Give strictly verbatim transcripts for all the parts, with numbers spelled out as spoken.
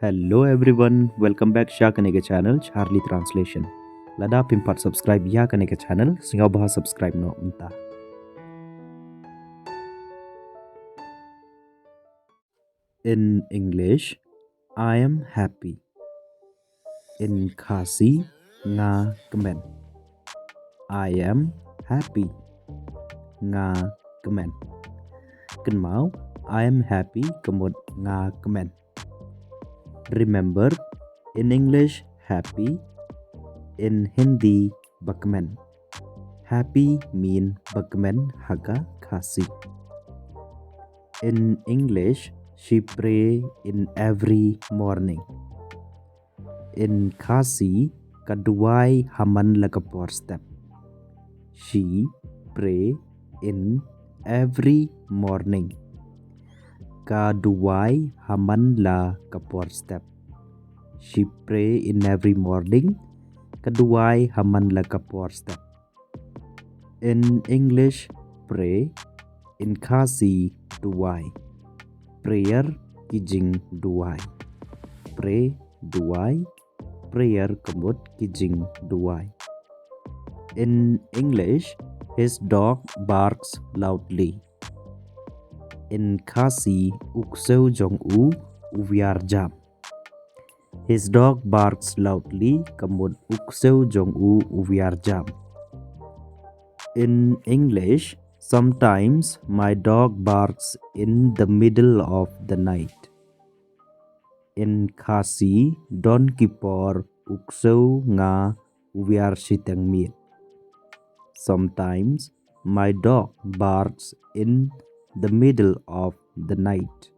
Hello everyone, welcome back sha kane ka channel Charlie Translation. Lada phim pat subscribe ïa kane ka channel, sngewbha subscribe noh mynta. In English, I am happy. In Khasi, nga kmen. I am happy. Nga kmen. Kynmaw, I am happy ka mut nga kmen. Remember, in English, happy. In Hindi, ba kmen. Happy mean ba kmen ha ka Khasi. In English, she pray in every morning. In Khasi, ka duwai ha man la ka por step. She pray in every morning. Ka duwai ha man la ka por step. She pray in every morning. Ka duwai ha man la ka por step. In English, pray. In Khasi, duwai. Prayer, ki jingduwai. Pray, duwai. Prayer ka mut ki jingduwai. In English, his dog barks loudly. In Khasi, u ksew jong u u wiar jam. His dog barks loudly, ka mut u ksew jong u u wiar jam. In English, sometimes my dog barks in the middle of the night. In Khasi, don ki por u ksew nga u wiar shiteng miet. Sometimes my dog barks in the middle of the night.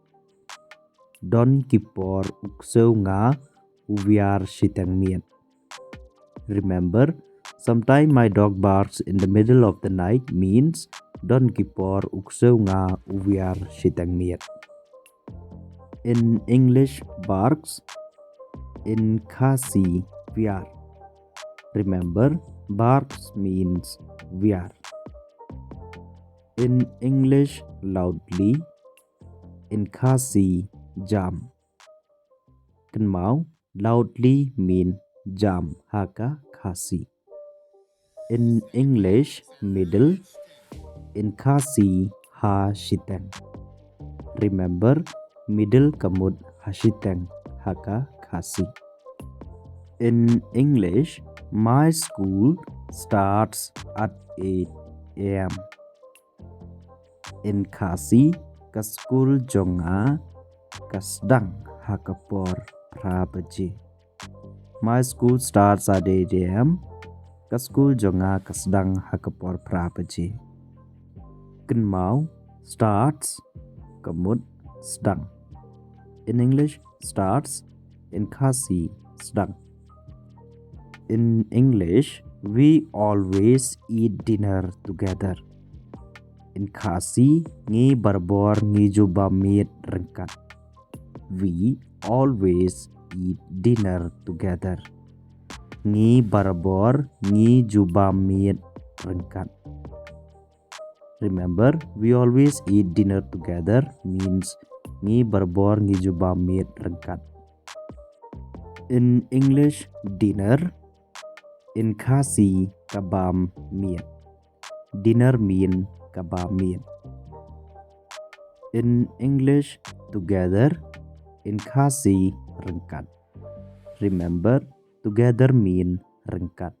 Don ki por u ksew nga u wiar shiteng miet. Remember, sometime my dog barks in the middle of the night means don ki por u ksew nga u wiar shiteng miet. In English, barks. In Khasi, wiar. Remember, barks means wiar. In English, loudly. In Khasi, jam. Kynmaw, loudly mean jam ha ka Khasi. In English, middle. In Khasi, ha shiteng. Remember, middle ka mut ha shiteng ha ka Khasi. In English, my school starts at eight a m. In Khasi, ka skul jong nga ka sdang ha ka por phra baje. My school starts at eight a m. Ka skul jong nga ka sdang ha ka por phra baje. Kynmaw, starts ka mut sdang. In English, starts. In Khasi, sdang. In English, we always eat dinner together. In Khasi, ngi barabor ngi ju bam miet ryngkat. We always eat dinner together. Ngi barabor ngi ju bam miet ryngkat. Remember, we always eat dinner together means ngi barabor ngi ju bam miet ryngkat. In English, dinner. In Khasi, ka bam miet. Dinner mean ka bam miet. In English, together. In Khasi, ryngkat. Remember, together mean ryngkat.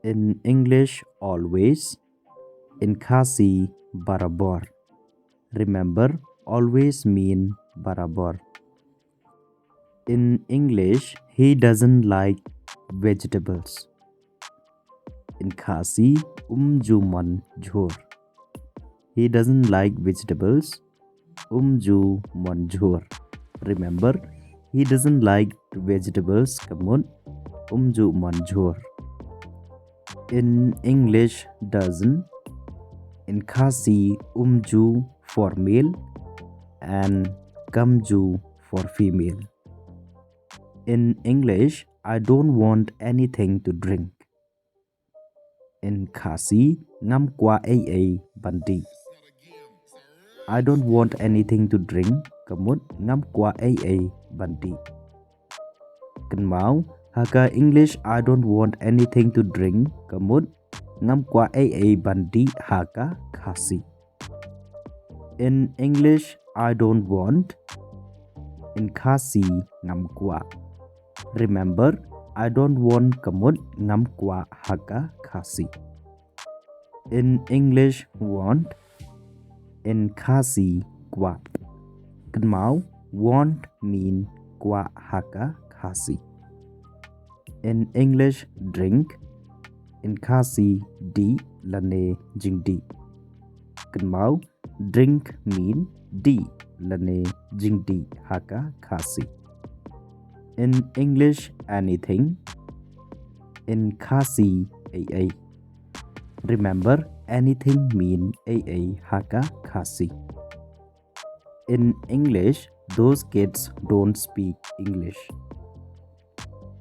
In English, always. In Khasi, barabor. Remember, always mean barabor. In English, he doesn't like vegetables. In Khasi, um ju mon jhur. He doesn't like vegetables. Um ju mon jhur. Remember, he doesn't like vegetables, ka mut um ju mon jhur. In English, doesn't. In Khasi, um ju for male and kam ju for female. In English, I don't want anything to drink. In Khasi, ngam kwah ei ei ban dih. I don't want anything to drink, ka mut ngam kwah ei ei ban dih. Kynmaw, ha ka English, "I don't want anything to drink," ka mut ngam kwah ei ei ban dih ha ka Khasi. In English, "I don't want." In Khasi, ngam kwah. Remember, "I don't want" ka mut ngam kwah ha ka Khasi. In English, "want." In Khasi, kwah. Kynmaw, "want" mean kwah ha ka Khasi. In English, "drink." In Khasi, dih lane jingdih. Kynmaw, "drink" mean dih lane jingdih ha ka Khasi. In English, "anything." In Khasi, ei ei. Remember, "anything" mean ei ei ha ka Khasi. In English, "Those kids don't speak English."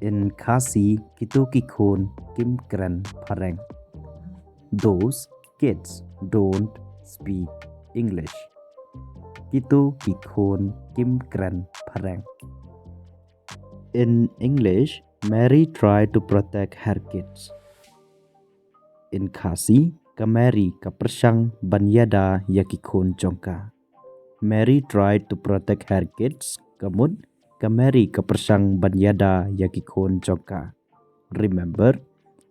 In Khasi, "Kito ki khun kim kren Phareng." Those kids don't speak English. Kito ki khun kim kren Phareng. In English, "Mary tried to protect her kids." In Khasi, "Ka Mary ka pyrshang ban ïada ïa ki khun jong ka." Mary tried to protect her kids, ka mut, "Ka Mary ka pyrshang ban ïada ïa ki khun jong ka." Remember,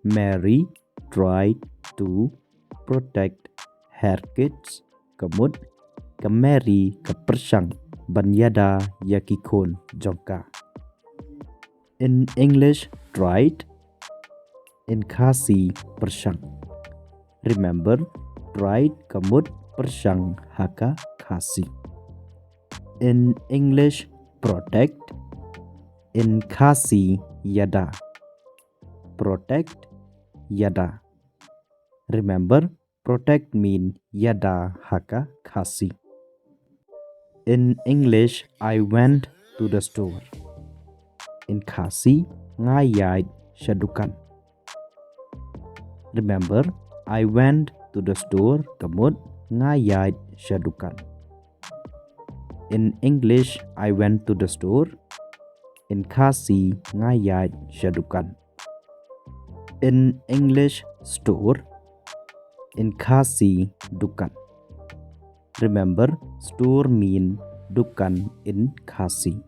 Mary tried to protect her kids, ka mut, "Ka Mary ka pyrshang ban ïada ïa ki khun jong ka." In English, "tried." In Khasi, "pyrshang." Remember, "tried" ka mut pyrshang ha ka Khasi. In English, "protect." In Khasi, "ïada." Protect, ïada. Remember, protect mean ïada ha ka Khasi. In English, "I went to the store." In Khasi, "Nga ïaid sha dukan." Remember, "I went to the store" ka mut nga ïaid sha dukan. In English, "I went to the store." In Khasi, "Nga ïaid sha dukan." In English, "store." In Khasi, "dukan." Remember, store mean dukan in Khasi.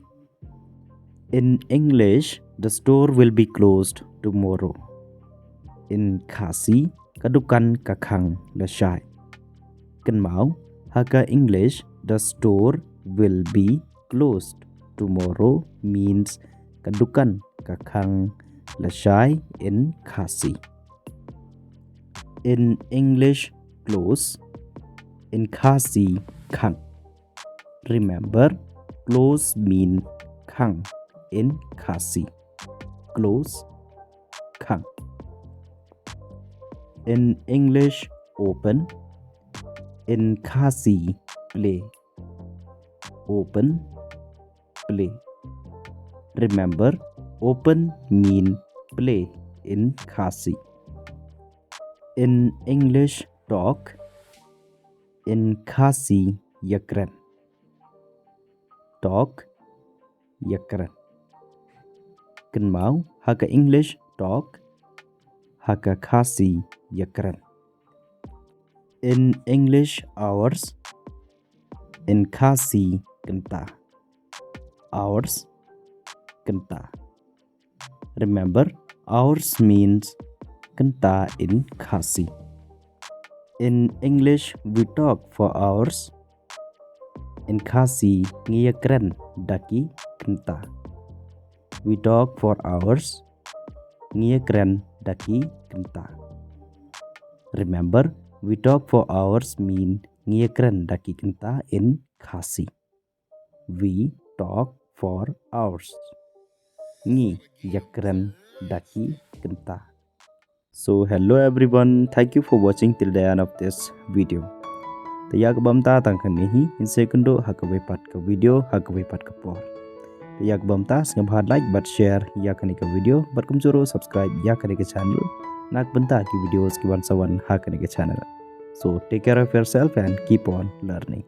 In English, "The store will be closed tomorrow." In Khasi, "Ka dukan ka khang lashai." Kynmaw, ha ka English, "The store will be closed tomorrow" means ka dukan ka khang lashai in Khasi. In English, "close." In Khasi, "khang." Remember, "close" mean "khang" in Khasi. Close, "khang." In English, "open." In Khasi, "plie." Open, plie. Remember, "open" mean "plie" in Khasi. In English, "talk." In Khasi, "ïakren." Talk, "ïakren." Kynmaw, ha ka English, "talk." Ha ka Khasi, "ïakren." In English, "hours." In Khasi, "kynta." Hours, "kynta." Remember, hours means kynta in Khasi. In English, "We talk for hours." In Khasi, "Ngi ïakren da ki kynta." We talk for hours. Ngi ïakren da ki kynta. Remember, "We talk for hours" mean "Ngi ïakren da ki kynta" in Khasi. We talk for hours. Ngi ïakren da ki kynta. So, hello everyone, thank you for watching till the end of this video. Te ïa ka bynta tang kane hi, ngin sa ïakynduh ha kawei pat ka video, ha kawei pat ka por. Te ïa ka bynta sngewbha like bad share ïa kane ka video, bad kumjuh ruh subscribe ïa kane ka channel, na ka bynta ki videos kiban sa wan ha kane ka channel. So, take care of yourself and keep on learning.